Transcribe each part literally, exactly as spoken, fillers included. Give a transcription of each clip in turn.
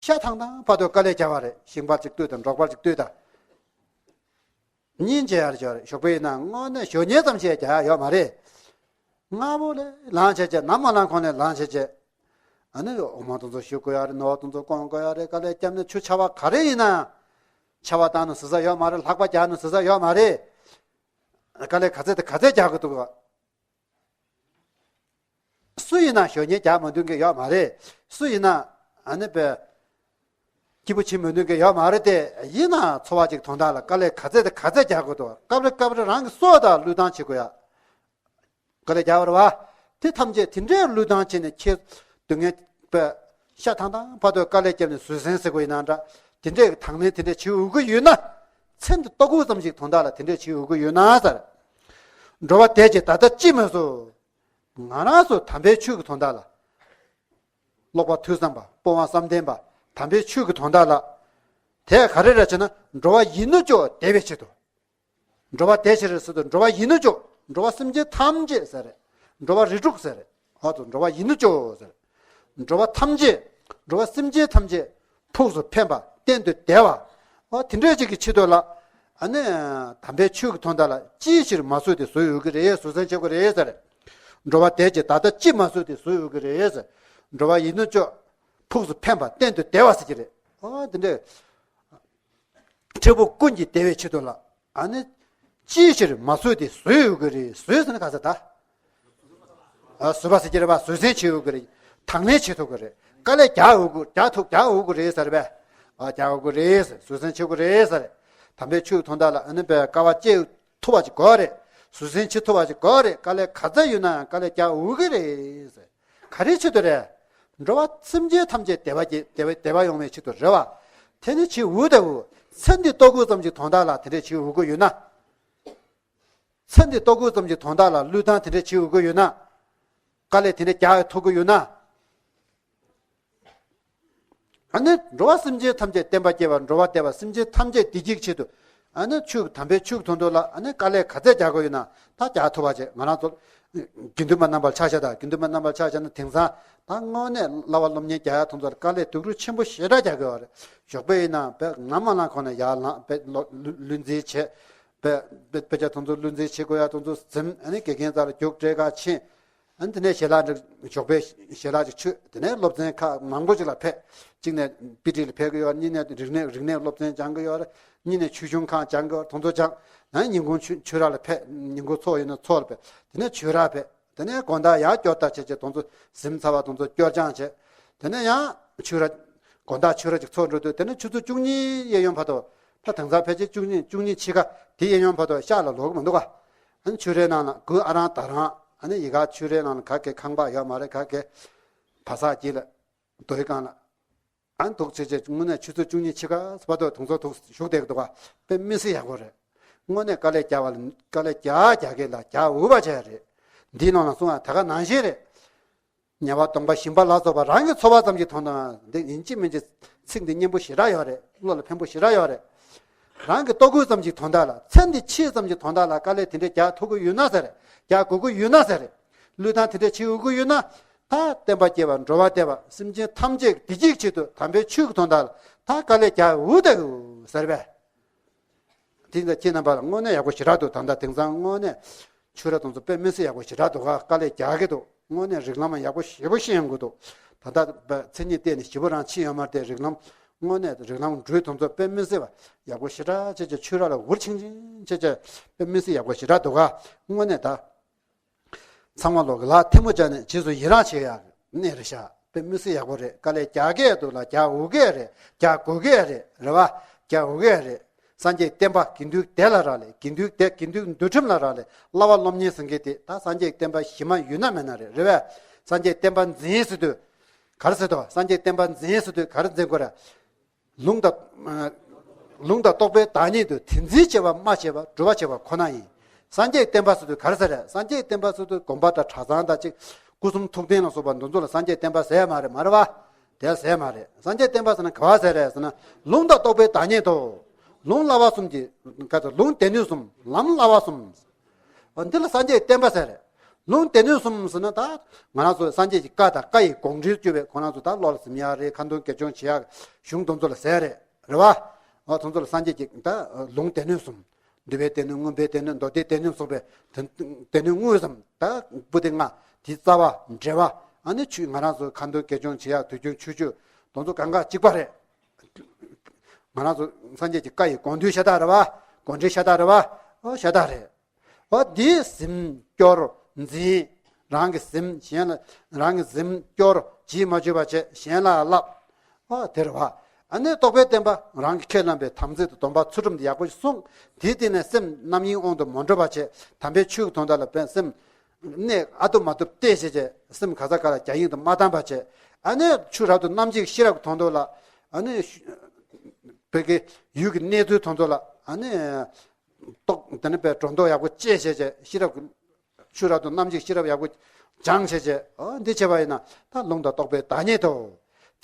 ཤ་ཐང་ཐང་བར་དུ་དཀའ་ལས་རྒྱག་པ་རེད། ཤིང་པར་ཅིག་བཏུས་དང་འབྲོག་པར་ཅིག་བཏུས་དང་། གཉིས་བྱས་ཡར་བྱས་རེད། ཞོགས་པ་ཡིན་ན་དངོས་གནས་ཞོགས་ཉལ་ཙམ་ཞིག་རྒྱག་ཡ་ཡོད་མ་རེད། སྔ་པོ་ལས་ལངས་བྱས་བྱས། ནམ་མ་ལངས་གོང་ནས་ལངས་བྱས་བྱས། ཨ་ནི་འོ་མ་དེ་ཚོ་བཞུ་དགོས་ཡ་རེད། ནོར་བ་དེ་ཚོ་སྐོང་དགོས་ཡ་རེད། དཀའ་ལས་བརྒྱབ་ནས་ཆུ་ཆར་པ་ག་རེ་ཡིན་ན་ཡང་། ཆར་པ་བཏང་ནས་ཟ་ས་ཡོད་མ་རེད། ལྷགས་པ་རྒྱག་ནས་ཟ་ས་ཡོད་མ་རེད། དཀའ་ལས་ག་ཚད་དང་ག་ཚད་རྒྱག་དགོས་འདུག་ག་སུ་ཡིན་ན་ཞོགས་ཉལ་རྒྱག་མ་འདོད་མཁན་ཡོད་མ་རེད། སུ་ཡིན་ན་ཨ་ནི་པའི་སྐྱིད་པོ་བྱེད་མི་འདོད་མཁན་ཡོད་མ་རེད་དེ། ཡིན་ན་འཚོ་བ་ཅིག་དོན་དག་ལ་དཀའ་ལས་ག་ཚད་དང་ག་ཚད་རྒྱག་དགོས་འདུག་སྐབས་རེ་སྐབས་རེ་རང་གི་སྲོག་དང་བློས་བཏང་བྱེད་དགོས་ཡ། དཀའ་ལས་རྒྱག་པ་རེད་བ། དེ་ཐམས་ཅད་དེ་འདྲའི་བློས་བཏང་བྱས་ནས་ཁྱེད་སྡུག་བསྔལ་པའི་ཤ་ཐང་ཐང་བར་དུ་དཀའ་ལས་བརྒྱབ་ནས་བཟོད་བསྲན་ཟེར་དགོས་ཡིན་ན་འདྲ། དེ་འདྲའི་དང་ལེན་དེ་འདྲ་བྱེད་འོས་ཀྱི་ཡོད་ན། ཚེ་འདི་ལྟོ་གོས་ཙམ་ཞིག་དོན་དག་ལ་དེ་འདྲ་བྱེད་འོས་ཀྱི་ཡོད་ན་ཟེར། འགྲོ་བ་དེ་ཅིག་ད་ལྟ་ཅི་མ་བཟོད། ང་རང་ཚོ་དམ་པའི་ཆོས་ཀྱི་དོན་དག་ལ། ཀློག་པ་ཐོས་བསམ་པ། སྤོང་བ་བསམ་གཏན་པ། དམ་པའི་ཆོས་ཀྱི་དོན་དག་ལ། དེ་ག་རེ་རེད་ཟེར་ན། འགྲོ་བ་ཡིད་ནུབ་ཅོག་བདེ་བའི་ཆེད་དུ། འགྲོ་བ་བདེ་ཕྱིར་ཟེར་དུས་འགྲོ་བ་ཡིད་ནུབ་ཅོག་འགྲོ་བ་སེམས་ཅན་ཐམས་ཅད་ཟེར་རེད། འགྲོ་བ་རིགས་དྲུག་ཟེར་རེད། ཨ་ཙོ། འགྲོ་བ་ཡིད་ནུབ་ཅོག་ཟེར། འགྲོ་བ་ཐམས་ཅད། འགྲོ་བ་སེམས་ཅན་ཐམས་ཅད་ཕུགས་སུ་ཕན་པ། གཏན་དུ་བདེ་བ། ཨ་དེ་འདྲ་ཅིག་གི་ཆེད་དུ་ལ། ཨ་ནི་དམ་པའི་ཆོས་ཀྱི་དོན་དག་ལ་ཅིའི་ཕྱིར་མ་བཟོད་དེ་བཟོད་འོས་ཀྱི་རེད། བཟོད་བསྲན་བྱེད་དགོས་རེད་ཟེར། འགྲོ་བ་དེ་ཅིག་ད་ལྟ་ཅི་མ་བཟོད་དེ་བཟོད་འོས་ཀྱི་རེད་ཟེར། འགྲོ་བ་ཡིད་ནུབ་ཅོག་ཕུགས་སུ་ཕན་པ། གཏན་དུ་བདེ་བ་ཟེར་གྱི་རེད། ཨ་དེ་འདྲ། འབྲས་བུ་ཀུན་གྱི་བདེ་བའི་ཆེད་དུ་ལ། ཨ་ནི། ཅིའི་ཕྱིར་མ་བཟོད་དེ་བཟོད་འོས་ཀྱི་རེད། བཟོད་ཟེར་ན་ག་ཟེར་ད། ཨ་བཟོད་པ་ཟེར་གྱི་རེད་པ། བཟོད་བསྲན་བྱེད་འོས་ཀྱི་རེད། དང་ལེན་བྱེད་ཐུབ་ཀྱི་རེད། དཀའ་ལས་རྒྱག་འོས་ཀྱི། རྒྱག་ཐུབ། རྒྱག་འོས་ཀྱི་རེད་ཟེར་བས། ཨ་རྒྱག་འོས་ཀྱི་རེད་ཟེར། བཟོད་བསྲན་བྱེད་དགོས་རེད་ཟེར། དམ་པའི་ཆོས་དོན་དག་ལ་ཨ་ནི་པའི་དཀའ་བ་སྤྱད་ཐུབ་པ་ཅིག་དགོས་རེད། བཟོད་བསྲན་བྱེད་ཐུབ་པ་ཅིག་དགོས་རེད། དཀའ་ལས་ག་ཚད་ཡོད་ན་ཡང་དཀའ་ལས་རྒྱག་འོས་ཀྱི་རེད་ཟེར། ག་རེའི་ཆེད་དུ་རེད། འགྲོ་བ་སེམས་ཅན་ཐམས་ཅད་བདེ་བ་སྐྱེ། བདེ་བ་བདེ་བ་ཡོང་བའི་ཆེད་དུ་རེད་བ། དེ་ནི་བྱེད་འོས་ད་འོས། ཚེ་འདི་ལྟོ་གོས་ཙམ་གྱི་དོན་དག་ལ་དེ་འདྲས་བྱེད་འོས་ཀྱི་ཡོད་ན། ཚེ་འདི་ལྟོ་གོས་ཙམ་གྱི་དོན་དག་ལ་བློས་བཏང་དེ་འདྲས་བྱེད་འོས་ཀྱི་ཡོད་ན། དཀའ་ལས་དེ་འདྲས་རྒྱག་ཐུབ་ཀྱི་ཡོད་ན། ཨ་ནི་འགྲོ་བ་སེམས་ཅན་ཐམས་ཅད་བསྟན་པ་སྐྱེ་བ། འགྲོ་བ་བདེ་བ། སེམས་ཅན་ཐམས་ཅད་བདེ་སྐྱིད་ཆེད་དུ། ཨ་ནི་ཆོས་དམ་པའི་ཆོས་ཀྱི་དོན་དུ་ལ་ཨ་ནི་དཀའ་ལས་ག་ཚད་རྒྱག་དགོས་ཡོད་ན་ད་རྒྱག་ཐུབ་པ་བྱེད། ང་རང་ཚོ་དགེ་འདུན་པ་རྣམ་པར་ཆ་བཞག་དང་། དགེ་འདུན་པ་རྣམ་པར་ཆ་བཞག་ན་དེང་སང་ད་དངོས་གནས་བསླབ་པ་སློབ་གཉེར་རྒྱག་ཡ་དེ་ཚོ་ལ་དཀའ་ལས་སྡུག་རུས་ཆེན་པོ་ཞེ་དྲག་རྒྱག་དགོས་པ་རེད། ཞོགས་པ་ཡིན་ན་དཔེ་ནམ་མ་ལངས་གོང་ནས་ཡར་ལངས། དཔེ་ལོ་ལུས་ལུས་འཛིན་བྱེད། དཔེ་དཔེ་དཔེ་ཆ་དེ་ཚོ་ལུས་འཛིན་བྱེད་དགོས་ཡ་དེ་ཚོ་འཛིན། ཨ་ནི་དགེ་རྒན་རྩ་ལ་རྒྱུགས། སྤྲད་ཁ་ཕྱིན། ཨ་ནི་དེ་ནས་ཞལ་ལག་འགྲིག། ཞོགས་པའི་ཞལ་ལག་ཅིག་མཆོད། དེ་ནས་སློབ་ཚན་ཁག་མང་པོ་ཅིག་ལ་ཕེབས། གཅིག་ནས་དཔེ་ཁྲིད་ལ་ཕེབས་ཀྱི་ཡོད། གཉིས་ནས་རིག་གནས་རིག་གནས་སློབ་ཚན་སྦྱང་གི་ཡོད། གཉིས་ནས་ཆོས་གཞུང་ཁག་སྦྱང་གི་ཡོད། དེ་ཚོ་སྦྱང་། ཨ་ནི་ཉིན་གུང་ཆོས་ཆོས་ར་ལ་ཕེབས། ཉིན་གུང་ཚོགས་ཡོད་ན་ཚོགས་ལ་ཕེབས། དེ་ནས་ཆོས་ར་ཕེབས། དེ་ནས་དགོང་དག་ཡར་སྐྱོར་ལྟ་བྱས་བྱས་དེ་ཚོ་གཟིམ་ཚ་བ་དེ་ཚོ་སྐྱོར་སྦྱང་བྱས། དེ་ནས་ཡང་ཆོས་ར། དགོང་དག་ཆོས་ར་ཅིག་ཚོགས་འགྲོ་དུས་དེ་ནས་ཆུ་ཚོད་བཅུ་གཉིས་གཡས་གཡོན་བར་དུ། ད་དེང་སང་ཕལ་ཆེར་བཅུ་གཉིས་བཅུ་གཉིས་ཕྱེད་ཀ་དེ་གཡས་གཡོན་བར་དུ་ཤག་ལ་ལོག་གི་མི་འདུག་ག་ཨ་ནི་ཆོས་རའི་ནང་ལ་གུ་ཨ་རང་ད་རང་། ཨ་ནི་ཡི་ག་ཆོས་རའི་ནང་ལ་ག་གེ་ཁང་པ་ཡོད་མ་རེད། ག་གེ་བ་སག་དཀྱིལ་ལ་རྡོའི་སྒང་ལ། ཨ་ནི་འདུག་བྱས་བྱས་དངོས་གནས་ཆུ་ཚོད་བཅུ་གཉིས་ཕྱེད་ཀ་བར་དུ་དེ་ཚོ་འདུག་བཞུགས་བསྡད་ཀྱི་འདུག་ག་དཔེ་མི་སྲིད་ཡག་པོ་རེད། དངོས་གནས་དཀའ་ལས་རྒྱག་པ་ལ་དཀའ་ལས་རྒྱག་རྒྱག་གི་ལ་རྒྱག་འོས་པ་བྱས་རེད། འདིའི་ནང་ལ་གསུངས་པ་ད་ག་ནང་བཞིན་རེད། ཉ་པ་གདོང་པ་ཞིམ་པ་ལ་སོགས་པ་རང་གི་འཚོ་བ་ཙམ་གྱི་དོན་དུ་འདི་ཡིན་གཅིག་མིན་གཅིག་ཚིག་འདི་སྙན་པོ་ཞེ་དྲག་ཡོད་རེད། བློ་ལ་ཕན་པོ་ཞེ་དྲག་ཡོད་རེད། རང་གི་ལྟོ་གོས་ཙམ་གྱི་དོན་དག་ལ། ཚེ་འདི་ཕྱིས་ཙམ་གྱི་དོན་དག་ལ་དཀའ་ལས་དེ་འདྲས་རྒྱག་ཐུབ་ཀྱི་ཡོད་ན་ཟེར། རྒྱག་དགོས་ཀྱི་ཡོད་ན་ཟེར། བློས་བཏང་དེ་འདྲས་བྱེད་དགོས་ཀྱི་ཡོད་ན། ད་བསྟན་པ་སྐྱེ་བ། འགྲོ་བ་བདེ་བ། སེམས་ཅན་ཐམས་ཅད་བདེ་སྐྱིད་ཆེད་དུ་དམ་པའི་ཆོས་ཀྱི་དོན་དག་ལ་ད་དཀའ་ལས་རྒྱག་འོས་ད་འོས་ཟེར་བས། དེ་ཡིན་ཙང་ཁྱེད་རྣམ་པ་ལ་དངོས་གནས་ཡག་པོ་ཞེ་དྲག་འདུག་ད་ལྟ་དེང་སང་དངོས་གནས་ཆོས་ར་དེ་ཚོ་དཔེ་མི་སྲིད་ཡག་པོ་ཞེ་དྲག་འདུག་ག་དཀའ་ལས་རྒྱག་གི་འདུག་དངོས་གནས་རིགས་ལམ་ཡག་པོ་ཞེ་པོ་ཤེས་ཡོང་གི་འདུག་ད་ལྟ་བ་མཚན་ཉིད་བལྟས་ནས་ཞེ་པོ་རང་ཕྱིན་ཡོད་མ་རེད། རིགས་ལམ་དངོས་གནས་རིགས་ལམ་འགྲོས་དེ་ཚོ་དཔེ་མི་སྲིད་པ་ཡག་པོ་ཞེ་དྲག་བྱས་བྱས། ཆོས་ར་ལ་འུར་ཆིང་ཆིང་བྱས་བྱས་དཔེ་མི་སྲིད་ཡག་པོ་ཞེ་དྲག་འདུག་ག་དངོས་གནས་ད། ཚང་མ་ལོག་གི་ལག་ཐལ་མོ་སྦྱར་ནས་རྗེས་སུ་ཡི་རང་བྱེད་ཡག་གནས་རེད་ཤག་དཔེ་མི་སྲིད་ཡག་པོ་རེད། དཀའ་ལས་རྒྱག་གི་འདུག་ལ་རྒྱག་འོས་ཀྱི་རེད། རྒྱག་དགོས་ཀྱི་རེད། རེད་བ། རྒྱག་འོས་ཀྱི་རེད། སངས་རྒྱས་བསྟན་པ་དགེ་འདུན་སྡེ་ལ་རག་ལས། དགེ་འདུན་སྡེ་དགེ་འདུན་འདུལ་ཁྲིམས་ལ་རག་ལས། བསླབ་པ་སློབ་གཉེར་ཟེར་མཁན་དེ་ད་སངས་རྒྱས་བསྟན་པ་གཞི་མ་ཡོད་ན་མེད་ན་རེད། རེད་བས། སངས་རྒྱས་བསྟན་པ་འཛིན་ཟེར་དུས་ག་རེ་ཟེར་དོ། སངས་རྒྱས་བསྟན་པ་འཛིན་ཟེར་དུས་ག་རེ་འཛིན་དགོས་རེད། ལུང་དང་། ལུང་དང་རྟོགས་པའི་བདག་ཉིད་དུ་དེ་འཛིན་བྱེད་པ་སྨྲ་བྱེད་པ་སྒྲུབ་པ་བྱེད་པ་ཁོ་ན་ཡིན། སངས་རྒྱས་བསྟན་པ་ཟེར་དུས་ག་རེ་ཟེར་རེད། སངས་རྒྱས་བསྟན་པ་ཟེར་དུས་དགོན་པ་དང་གྲྭ་ཚང་དང་གཅིག་སྐུ་གསུང་ཐུགས་རྟེན་ལ་སོགས་པ་འདི་ཚོ་ལ་སངས་རྒྱས་བསྟན་པ་ཟེར་ཡ་མ་རེད། མ་རེད་བ། དེ་ཟེར་ཡ་མ་རེད། སངས་རྒྱས་བསྟན་པ་ཟེར་ན་ག་བ་ཟེར་རེད་ཟེར་ན། ལུང་དང་རྟོགས་པའི་བདག་ཉིད་དོ། ལུང་བསླབ་པ་གསུམ་གྱི་ག་ཚོད། ལུང་སྡེ་སྣོད་གསུམ། ལམ་བསླབ་པ་གསུམ། འདི་ལ་སངས་རྒྱས་བསྟན་པ་ཟེར་རེད། ལུང་སྡེ་སྣོད་གསུམ་ཟེར་ན་ད་ང་རང་ཚོ་སངས་རྒྱས་ཀྱི་བཀའ་དང་བཀའ་ཡི་དགོངས་འགྲེལ་བརྗོད་པའི་ཁོ་རང་ཚོ་ད་བློ་ལ་ཟིན་ཡག་རེད། ཁ་འདོན་དགེ་སྦྱོང་བྱེད་ཡག་གཞུང་དེ་ཚོ་ལ་ཟེར་རེད། རེད་བ། འོ་དེ་ཚོ་ལ་སངས་རྒྱས་ཀྱི་ད་ལུང་སྡེ་སྣོད་གསུམ། འདུལ་བའི་སྡེ་སྣོད། མངོན་པའི་སྡེ་སྣོད། མདོ་སྡེའི་སྡེ་སྣོད་གསུམ་པའི་སྡེ་སྣོད་དངོས་སམ་ད་པོ་ཏི་ལྔ། དེའི་རྩ་བ། འགྲེལ་པ། ཨ་ནི་ཆོས་ང་རང་ཚོ་ཁ་འདོན་དགེ་སྦྱོང་བྱེད་ཡག་དུས་རྒྱུན་ཆོས་སྤྱོད་དེ་ཚོ་གང་ག་གཅིག་པ་རེད། ང་རང་ཚོ་སངས་རྒྱས་ཀྱི་བཀའ་ཡི་དགོངས་དོན་ཤ་སྟག་རེད་བ། དགོངས་འགྲེལ་ཤ་སྟག་རེད་བ། ཨོ་ཤ་སྟག་རེད། ཨོ་འདི་ཟིན་སྐྱོར་འཛིན། རང་གིས་ཟིན་གཞན་ལ། རང་གིས་ཟིན་སྐྱོར་ཇི་མ་བཅོས་པ་བྱས་གཞན་ལ་བསླབ། ཨོ་དེ་རེད་བ། ཨ་ནི་རྟོགས་པའི་བསྟན་པ་རང་གིས་ཁས་བླངས་པའི་དམ་ཚིག་དང་སྡོམ་པ་ཚུལ་ཁྲིམས་དེ་ཡག་པོ་ཞིག་སྲུང་། དེའི་སྟེང་ནས་སེམས་རྣམ་གཡེང་དབང་དུ་མ་འགྲོ་བ་བྱས། དམ་པའི་ཆོས་ཀྱི་དོན་དག་ལ་དཔེ་སེམས་གནས་ཨ་ཐུབ་མ་ཐུབ་གཏད་བྱས་བྱས། སེམས་ག་ས་ག་ལ་རྒྱ་ཡེངས་དུ་མ་བཏང་བ་བྱས། ཨ་ནི་ཆོས་རབ་ཏུ་རྣམ་འབྱེད་ཤེས་རབ་ཀྱི་དོན་དག་ལ། ཨ་ནི་བོད་ཀྱི་ཡུལ་གྱི་གནས་ཚུལ་དོན་དག་ལ། ཨ་ནི་རྟོགས་དེ་ནི་པའི་སྒྲོ་འདོགས་ཡག་པོ་བཅད་བྱས་བྱས། ཤེས་རབ་ཀྱི་ཆོས་རབ་ཏུ་རྣམ་འབྱེད་ཤེས་རབ་ཡག་པོ་སྦྱངས་བྱས་བྱས། ཨ་འདི་བྱས་པ་ཡིན་ན་ད་ལུང་དང་རྟོགས་པའི་བདག་ཉིད་དོ།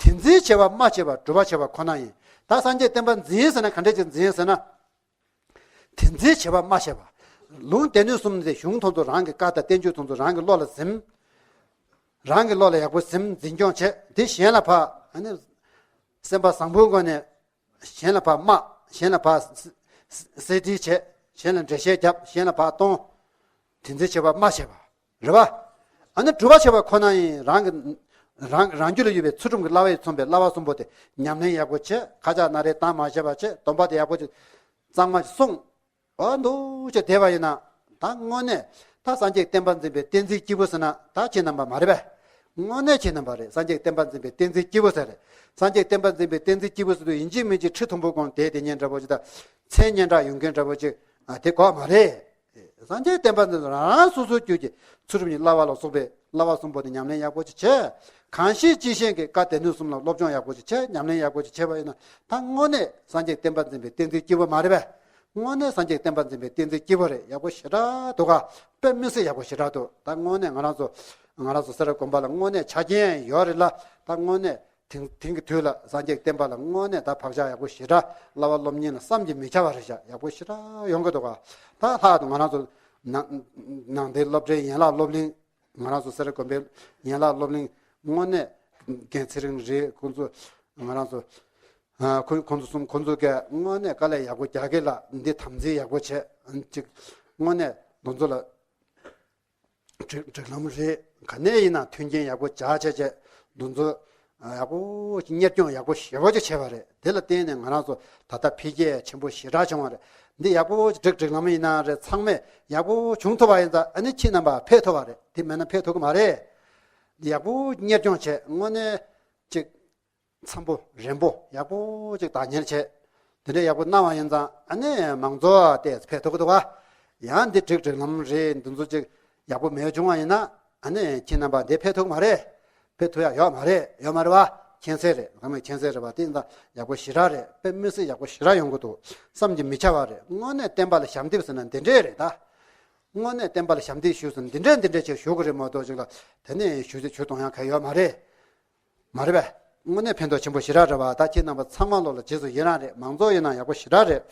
དེ་འཛིན་བྱེད་པ་སྨྲ་བྱེད་པ་སྒྲུབ་པ་བྱེད་པ་ཁོ་ན་ཡིན། ད་སངས་རྒྱས་བསྟན་པ་འཛིན་ཟེར་ན་ག་འདྲ་ཅིག་འཛིན་ཟེར་ན། དེ་འཛིན་བྱེད་པ་སྨྲ་བྱེད་པ། ལུང་སྡེ་སྣོད་གསུམ་དེ་གཞུང་དེ་ཚོ་རང་གི་བཀའ་དང་བསྟན་བཅོས་དེ་ཚོ་རང་གི་བློ་ལ་ཟིན། རང་གི་བློ་ལ་ཡག་པོ་ཟིན་འཛིན་སྐྱོང་བྱེད། དེ་གཞན་ལ་ཕར་ཨ་ནི་སེམས་པ་བཟང་པོའི་སྒོ་ནས་གཞན་ལ་ཕར་སྨྲ། གཞན་ལ་ཕར་གསེར་བྲིས་བྱེད། གཞན་ལ་འགྲེལ་བཤད་རྒྱབ། གཞན་ལ་ཕར་གཏོང་། དེ་འཛིན་བྱེད་པ་སྨྲ་བྱེད་པ། རེད་བ། ཨ་ནི་སྒྲུབ་པ་བྱེད་པ་ཁོ་ན་ཡིན། རང་གི་རང་རང་རྒྱུད་ལ་ཡོད་པའི་ཚུལ་ཁྲིམས་ཀྱི་བསླབ་པ་ཡིས་མཚོན་པའི་བསླབ་པ་གསུམ་པོ་དེ་ཉམས་ལེན་ཡག་པོ་བྱེད། ཁ་ཆག་སྣ་རལ་བཏང་མ་བྱེད་པ་བྱེད། སྡོམ་པ་དེ་ཡག་པོ་བྱེད། གཙང་མ་སྲུང་། འོ་འདུག་བྱས་བསྡད་པ་ཡིན་ན། ད་དངོས་གནས་ད་སངས་རྒྱས་བསྟན་པ་འཛིན་པའི་བསྟན་འཛིན་སྐྱེས་བུ་ཟེར་ན་ད་ཁྱེད་རྣམ་པ་མ་རེད་པས། དངོས་གནས་ཁྱེད་རྣམ་པ་རེད། སངས་རྒྱས་བསྟན་པ་འཛིན་པའི་བསྟན་འཛིན་སྐྱེས་བུ་ཟེར་རེད། སངས་རྒྱས་བསྟན་པ་འཛིན་པའི་བསྟན་འཛིན་སྐྱེས་བུ་ཟེར་དུས་ཡིན་གཅིག་མིན་གཅིག་ཁྲི་མཐོན་པོའི་གོང་དེ་དེ་ཉན་འདྲ་པོ་ཅིག་དང་། མཚན་སྙན་གྲགས་ཡོང་མཁན་འདྲ་པོ་ཅིག་ཨ་དེ་དགོས་མ་རེད། སངས་རྒྱས་བསྟན་པ་འཛིན་རང་རང་སོ་སོའི་རྒྱུད་ཀྱི་ཚུལ་ཁྲིམས་ཀྱི་བསླབ་པ་ལ་སོགས་པའི་བསླབ་པ་གསུམ་པོ་དེ་ཉམས་ལེན་ཡག་པོ་ཅིག་བྱས། གང་ཤེས་ཅི་ཤེས་ཀྱི་བཀའ་སྡེ་སྣོད་གསུམ་ལ་སློབ་སྦྱོང་ཡག་པོ་ཅིག་བྱས། ཉམས་ལེན་ཡག་པོ་ཅིག་བྱས་པ་ཡིན་ན་ད་དངོས་གནས་སངས་རྒྱས་བསྟན་པ་འཛིན་པའི་བསྟན་འཛིན་སྐྱེས་བུ་མ་རེད་པས། དངོས་གནས་སངས་རྒྱས་བསྟན་པ་འཛིན་པའི་བསྟན་འཛིན་སྐྱེས་བུ་རེད། ཡག་པོ་ཞེ་དྲག་འདུག་ག་དཔེ་མི་སྲིད་ཡག་པོ་ཞེ་དྲག་འདུག་ད་དངོས་གནས་ང་རང་ཚོ་ང་རང་ཚོ་སེ་ར་དགོན་པ་ལ་དངོས་གནས་ཆ་རྐྱེན་ཡོད་རེད་ལ། ད་དངོས་གནས་དེང་དེང་གི་དུས་ལ་སངས་རྒྱས་བསྟན་པ་ལ་དངོས་གནས་ད་བག་ཆགས་ཡག་པོ་ཞེ་དྲག་བསླབ་པ་སློབ་གཉེར་ལ་བསམ་གྱིས་མི་ཁྱབ་པ་རེད་ཤག་ཡག་པོ་ཞེ་དྲག་ཡོང་གི་འདུག་ག་ད་ལྷག་ཏུ་ང་རང་ཚོ་ནང་ནང་བསྟན་སློབ་གྲྭའི་ཡན་ལག་སློབ་གླིང་། ང་རང་ཚོ་སེ་ར་དགོན་པའི་ཡན་ལག་སློབ་གླིང་དངོས་གནས་རྒན་ཚེ་རིང་རེད། ཁོང་ཚོ་ང་རང་ཚོ་ཨ་ཁོ་ཁོང་ཚོ་གསུམ་ཁོང་ཚོ་གས་དངོས་གནས་དཀའ་ལས་ཡག་པོ་རྒྱག་གི་ལ། འདི་དམ་འཛིན་ཡག་པོ་བྱས་ཅིག་དངོས་གནས་འདི་ཚོ་ལ་སྒྲིག་སྒྲིག་ལམ་རེད། ག་ནས་ཡིན་ན་མཐུན་རྐྱེན་ཡག་པོ་སྦྱར་བྱས་བྱས་འདི་ཚོ་ཡག་པོ་ཅིག་གཉེར་སྐྱོང་ཡག་པོ་ཞེ་པོ་ཅིག་བྱས་པ་རེད། དེ་ལ་བརྟེན་ནས་ང་རང་ཚོ་ད་ལྟ་འཕེལ་རྒྱས་ཆེན་པོ་ཞེ་དྲག་བྱུང་བ་རེད། འདི་ཡག་པོ་སྒྲིག་སྒྲིག་ལམ་ཡིན་ན་རེད། ཚང་མས་ཡག་པོ་བྱུང་ཐུབ་པ་ཡིན་ཙང་ཨ་ནི་ཁྱེད་རྣམ་པ་ཕེབས་ཐུབ་པ་རེད། དེ་མེད་ན་ཕེབས་ཐུབ་ཀྱི་མ་རེད། འདི་ཡག་པོ་གཉེར་སྐྱོང་བྱས་དངོས་གནས་ཅིག་འཚམ་པོ་རན་པོ་ཡག་པོ་ཅིག་བདག་གཉེར་བྱས། དེ་འདྲ་ཡག་པོ་གནང་བ་ཡིན་ཙང་ཨ་ནི་མང་ཚོགས་ཏོག་ཙམ་ཕེབས་ཐུབ་ཀྱི་འདུག་ག་ཡང་འདི་སྒྲིག་སྒྲིག་ལམ་རེད། འདི་ཚོ་ཅིག་ཡག་པོ་མེད་བྱུང་བ་ཡིན་ན་ཨ་ནི་ཁྱེད་རྣམ་པ་འདི་ཕེབས་ཐུབ་ཀྱི་མ་རེད། ཕེབས་ཐུབ་ཡག་ཡོད་མ་རེད། ཡོད་མ་རེད་བ། མཁྱེན་གསལ་རེད། ཚང་མས་མཁྱེན་གསལ་རེད་བ། དེ་ཡིན་ཙང་ཡག་པོ་ཞེ་དྲག་རེད། དཔེ་མི་སྲིད་ཡག་པོ་ཞེ་དྲག་ཡོང་གི་འདུག་བསམ་གྱིས་མི་ཁྱབ་པ་རེད། དངོས་གནས་བསྟན་པ་ལ་ཞབས་འདེགས་ཟེར་ན་འདི་འདྲས་རེད་ད། དངོས་གནས་བསྟན་པ་ལ་ཞབས་འདེགས་ཞུས་ཟེར་ན་འདི་འདྲས་འདི་འདྲས་ཅིག་ཞུ་གི་རེད་མ་གཏོགས་ཅིག་ལ་དེ་ནས་ཞུ་ཞུ་གཏོང་ཡག་ག་ཡོད་མ་རེད། མ་རེད་པས། དངོས་གནས་ཕན་ཐོགས་ཆེན་པོ་ཞེ་དྲག་རེད་བ། ད་ཁྱེད་རྣམ་པ་ཚང་མ་ལོ་ལ་རྗེས་སུ་ཡི་རང་རེད། མང་ཚོགས་ཡིན་ན་ཡག་པོ་ཞེ་དྲག་རེད།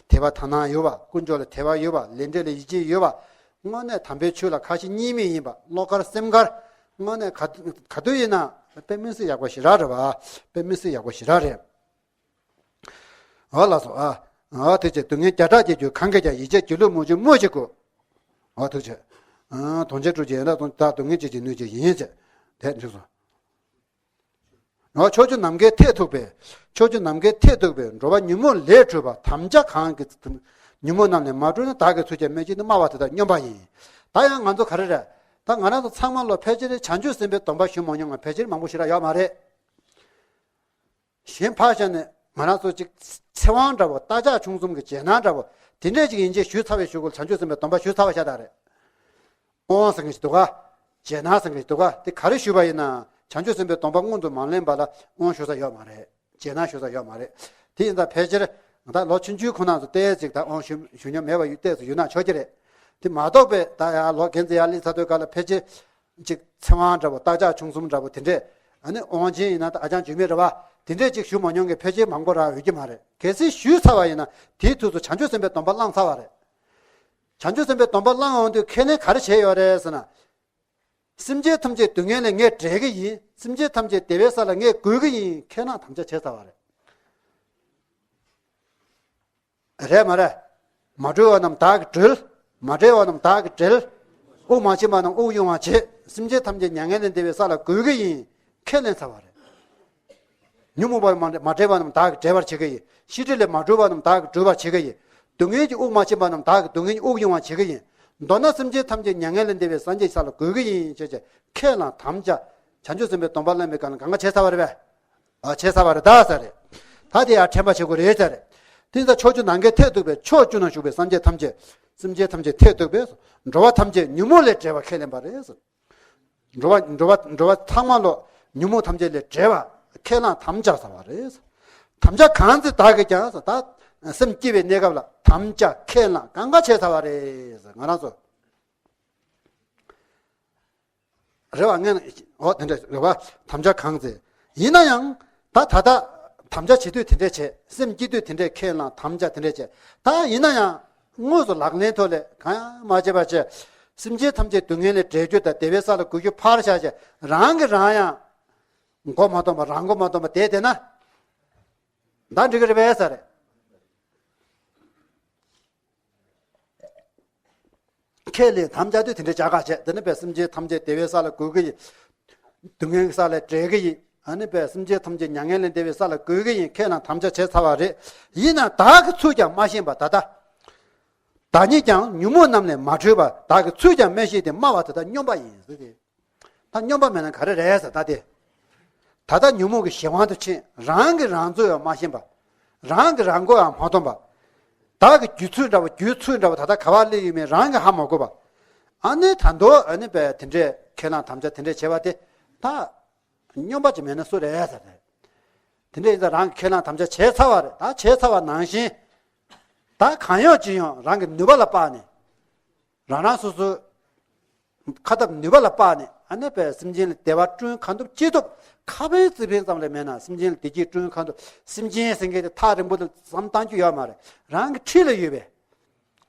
དད་པ་དག་སྣང་ཡོད་པ། ཀུན་སྤྱོད་ལ་དད་པ་ཡོད་པ། ལས་འབྲས་ལ་ཡིད་ཆེས་ཡོད་པ། དངོས་གནས་དམ་པའི་ཆོས་ལ་ཁ་ཞེ་གཉིས་མེད་ཡིན་པ། བློ་དཀར་སེམས་དཀར། དངོས་གནས་ག་ག་དུས་ཡིན་ན་དཔེ་མི་སྲིད་ཡག་པོ་ཞེ་དྲག་རེད་བ། དཔེ་མི་སྲིད་ཡག་པོ་ཞེ་དྲག་རེད། འོ་ལགས་སོ། ཨ་ཨ་ཐུགས་རྗེ་ཆེ། སྡུག་བསྔལ་བརྒྱ་ཕྲག་བརྒྱད་ཀྱང་གང་གིས་ཀྱང་། ཡིད་ཆེས་སྒྱིད་ལུག་མུན་ཆུ་མུ་ཞིག་བསྐོལ། འོ་ཐུགས་རྗེ་ཆེ། ཨ་དོན་ཆེན་སྤྲུལ་གྱི་ཡན་ལག་དང་། བདག་སྡུག་བསྔལ་བྱེད་ཅིང་གནོད་བྱེད་ཡིན། ཅེས་དེ་འདྲ་སོ། འོ་ཕྱོགས་བཅུ་ནམ་མཁའི་མཐས་གཏུགས་པའི། ཕྱོགས་བཅུ་ནམ་མཁའི་མཐས་གཏུགས་པའི། འགྲོ་བ་ཉོན་མོངས་ལས་གྲོལ་བ། དམ་བཅའ་གང་གིས་ཉོན་མོངས་རྣམས་ལས་མ་གྲོལ་ན། བདག་གིས་ཚུལ་ཁྲིམས་སྨྲས་ཅི་ནུས། སྨྲ་བ་དེ་དག་སྨྱོན་པ་ཡིན། ད་ཡང་ང་ཚོ་ག་རེ་རེད། ད་ང་རང་ཚོ་ཚང་མ་ལོ་ཕལ་ཆེར་བྱང་ཆུབ་སེམས་དཔའི་སྡོམ་པ་ཞུ་མ་མྱོང་བ་ཕལ་ཆེར་མང་པོ་ཞེ་དྲག་ཡོད་མ་རེད། གཞན་ཕར་བཞག་ནས་ང་རང་ཚོ་ཅིག་ཚེ་དབང་འདྲ་བོ། རྟ་ལྕག་ཆུང་གསུམ་གྱི་རྗེས་གནང་འདྲ་བོ་དེ་འདྲས་ཅིག་ཡིན་གཅིག་ཞུས་ཚར་བའི་གཞུག་གུ་ལ་བྱང་ཆུབ་སེམས་དཔའི་སྡོམ་པ་ཞུས་ཚར་བ་ཤ་སྟག་རེད། དབང་ཟེར་མཁན་ཞིག་འདུག་ག་རྗེས་གནང་ཟེར་མཁན་ཞིག་འདུག་ག་དེ་ག་རེ་ཞུས་པ་ཡིན་ན། བྱང་ཆུབ་སེམས་དཔའི་སྡོམ་པ་སྔོན་དུ་མ་ལེན་པ་ལ་དབང་ཞུ་ས་ཡོད་མ་རེད། རྗེས་གནང་ཞུ་ས་ཡོད་མ་རེད། དེ་ཡིན་ཙང་ཕལ་ཆེར་ང་ད་ལོ་ཆུང་ཆུང་ཁོ་ན་ཚོ་ཏོག་ཙམ་ད་དབང་ཞུ་ཞུ་མྱོང་མེད་པ་ཡོད། ཏོག་ཙམ་ཡོད་ན་ཆོག་གི་རེད། དེ་མ་གཏོགས་པའི་ད་ཡང་ལོ་རྒན་ཚོ་ཡར་སླེབས་ཚར་དུས་སྐབས་ལ་ཕལ་ཆེར་ཅིག་ཚེ་དབང་འདྲ་བོ། རྟ་ལྕག་ཆུང་གསུམ་འདྲ་བོ་དེ་འདྲས། ཨ་ནི་དབང་ཆེན་ཡིན་ན་ད་ཨ་ཅང་འཇུ་མི་རེད་བ། དེ་འདྲས་ཅིག་ཞུ་མ་མྱོང་མཁན་ཕལ་ཆེར་མང་པོ་རག་ཡོད་ཀྱི་མ་རེད། གལ་སྲིད་ཞུས་ཚར་བ་ཡིན་ན་དེའི་དུས་སུ་བྱང་ཆུབ་སེམས་དཔའི་སྡོམ་པ་བླངས་ཚར་བ་རེད། བྱང་ཆུབ་སེམས་དཔའི་སྡོམ་པ་བླངས་ཡོང་དུས་ཁས་ལེན་ག་རེ་བྱས་ཡོད་རེད་ཟེར་ན། སེམས་ཅན་ཐམས་ཅད་སྡུག་བསྔལ་ལས་ངས་བསྒྲལ་གྱི་ཡིན། སེམས་ཅན་ཐམས་ཅད་བདེ་བའི་ས་ལ་ངས་འགོད་ཀྱི་ཡིན། ཁས་བླངས་དམ་བཅའ་བྱས་ཚར་བ་རེད། རེད་མ་རེད། མ་གྲོལ་བ་རྣམས་བདག་གིས་སྒྲོལ། མ་བསྒྲལ་བ་རྣམས་བདག་གིས་བསྒྲལ། དབུགས་མ་ཕྱིན་པ་རྣམས་དབུགས་དབྱུང་བར་བྱེད། སེམས་ཅན་ཐམས་ཅད་མྱ་ངན་ལས་འདས་པའི་ས་ལ་འགོད་ཀྱི་ཡིན། ཁས་ལེན་ཚར་བ་རེད། ཉོན་མོངས་པ་མ་མ་བསྒྲལ་བ་རྣམས་བདག་གིས་བསྒྲལ་བར་བྱེད་ཀྱི་ཡིན། ཤེས་སྒྲིབ་ལས་མ་གྲོལ་བ་རྣམས་བདག་གིས་གྲོལ་བར་བྱེད་ཀྱི་ཡིན། སྡུག་བསྔལ་གྱི་དབུགས་མ་ཕྱིན་པ་རྣམས་བདག་གིས་སྡུག་བསྔལ་གྱི་དབུགས་དབྱུང་བར་བྱེད་ཀྱི་ཡིན། མདོར་ན་སེམས་ཅན་ཐམས་ཅད་མྱ་ངན་ལས་འདས་པའི་སངས་རྒྱས་ས་ལ་འགོད་ཀྱི་ཡིན་ཞེས་བྱས་ཁས་བླངས་དམ་བཅའ། བྱང་ཆུབ་སེམས་དཔའི་སྡོམ་པ་བླངས་པའི་སྒང་ལ་གང་ག་བྱས་ཚར་བ་རེད་པས། ཨ་བྱས་ཚར་བ་རེད་ད་ཟེར་རེད། ད་དེ་ཡང་དྲན་པ་བྱེད་དགོས་རེད་ཟེར་རེད། དེ་ཡིན་ཙང་ཕྱོགས་བཅུ་ནམ་མཁའི་མཐས་གཏུགས་པའི་ཕྱོགས་བཅུ་ན་བཞུགས་པའི་སངས་རྒྱས་ཐམས་ཅད། སེམས་ཅན་ཐམས་ཅད་མཐས་གཏུགས་པའི་འགྲོ་བ་ཐམས་ཅད་ཉོན་མོངས་ལས་བསྒྲལ་བ་ཁས་ལེན་པ་རེད། འགྲོ་བ་འགྲོ་བ་འགྲོ་བ་ཚང་མ་ལོ་ཉོན་མོངས་ཐམས་ཅད་ལས་བསྒྲལ་བ་ཁས་བླངས་དམ་བཅའ་ཚར་བ་རེད། དམ་བཅའ་གང་ཚེ་བདག་གིས་ཀྱང་ད་སེམས་བསྐྱེད་པའི་གནས་སྐབས་ལ་དམ་བཅའ་ཁས་བླངས་གང་ག་བྱས་ཚར་བ་རེད། ང་རང་ཚོ། རེ་བ་ངན་འོ་དེ་འདྲ་རེ་བ་དམ་བཅའ་གང་ཚེ། ཡིན་ན་ཡང་ད་ད་ལྟ་དམ་བཅའ་བྱེད་དུས་དེ་འདྲས་བྱས། སེམས་བསྐྱེད་དུས་དེ་འདྲས་ཁས་བླངས་དམ་བཅའ་དེ་འདྲས་བྱས། ད་ཡིན་ན་ཡང་དངོས་སུ་ལག་ལེན་ཐོག་ལས་གང་ཡང་མ་བྱས་པ་བྱས། སེམས་ཅན་ཐམས་ཅད་སྡུག་བསྔལ་ལས་བསྒྲལ་རྒྱུ་དང་བདེ་བའི་ས་ལ་འགོད་རྒྱུ་ཕར་བཞག་བྱས། རང་གིས་རང་ཡང་མགོ་མ་འཐོམས་པ་རང་མགོ་མ་འཐོམས་པ་བསྡད་བསྡད་ན་ད་འགྲིག་གི་རེད་པས་ས་རེད། ཁས་ལེན་དམ་བཅའ་དུས་དེ་འདྲའི་བྱ་དགའ་བྱས། དེ་ནི་པའི་སེམས་ཅན་ཐམས་ཅད་བདེ་བའི་ས་ལ་འགོད་ཀྱི་ཡིན། སྡུག་བསྔལ་གྱི་ས་ལས་བསྒྲལ་གྱི་ཡིན། ཨ་ནི་པའི་སེམས་ཅན་ཐམས་ཅད་མྱ་ངན་ལས་འདས་པའི་ས་ལ་འགོད་ཀྱི་ཡིན། ཁས་བླངས་དམ་བཅའ་བྱས་ཚར་བ་རེད། ཡིན་ནའང་བདག་གི་ཚུལ་ཀྱང་མ་ཤེས་པ་ད་ལྟ། བདག་ཉིད་ཀྱང་ཉོན་མོངས་རྣམས་ལས་མ་གྲོལ་བར། བདག་གི་ཚུལ་ཀྱང་མ་ཤེས་ཏེ་སྨྲ་བ་དེ་དག་སྨྱོན་པ་ཡིན་ཟེར་ཏེ། ད་སྨྱོན་པ་མེད་ན་ག་རེ་རེད་ཟེར་ད་དེ། ད་ལྟ་ཉོན་མོངས་ཀྱི་གཞན་དབང་དུ་ཕྱིན། རང་གིས་རང་ཚུལ་ཡང་མ་ཤེས་པ། རང་གིས་རང་མགོ་ཡང་མ་འཐོམས་པ། བདག་གི་རྒྱུད་ཚུལ་འདྲ་བ་རྒྱུད་ཚུལ་འདྲ་བ་ད་ལྟ་ག་བ་སླེབས་ཡོད་མེད་རང་གིས་ཧ་མ་གོ་བ། ཨ་ནི་ད་དུང་ཨ་ནི་པས་དེ་འདྲས་ཁས་བླངས་དམ་བཅའ་དེ་འདྲས་བྱས་པ་དེ། ད་སྨྱོན་པ་ཅིག་མེད་ན་སུ་རེད་ཟེར་ཏེ། དེ་འདྲས་ཡིན་ཙང་རང་གིས་ཁས་བླངས་དམ་བཅའ་བྱས་ཚར་བ་རེད། ད་བྱས་ཚར་བ་ནང་བཞིན། ད་གང་ཡོང་ཅི་ཡོང་རང་གི་ནུས་པ་ལ་དཔགས་ནས། རང་རང་སོ་སོའི་ཁ་ཐབས་ནུས་པ་ལ་དཔགས་ནས་ཨ་ནི་པས་སེམས་ཅན་ལ་བདེ་བ་བསྐྲུན་གང་ཐུབ་ཅི་ཐུབ། ཁ་ཕན་ཚིག་ཕན་ཙམ་ལས་མེད་ན་སེམས་ཅན་ལ་བདེ་སྐྱིད་བསྐྲུན་གང་ཐུབ། སེམས་ཅན་ཟེར་མཁན་དེ་ཐག་རིང་པོ་དེ་བསམ་བཏང་རྒྱུ་ཡོད་མ་རེད། རང་གི་འཁྲིས་ལ་ཡོད་པའི།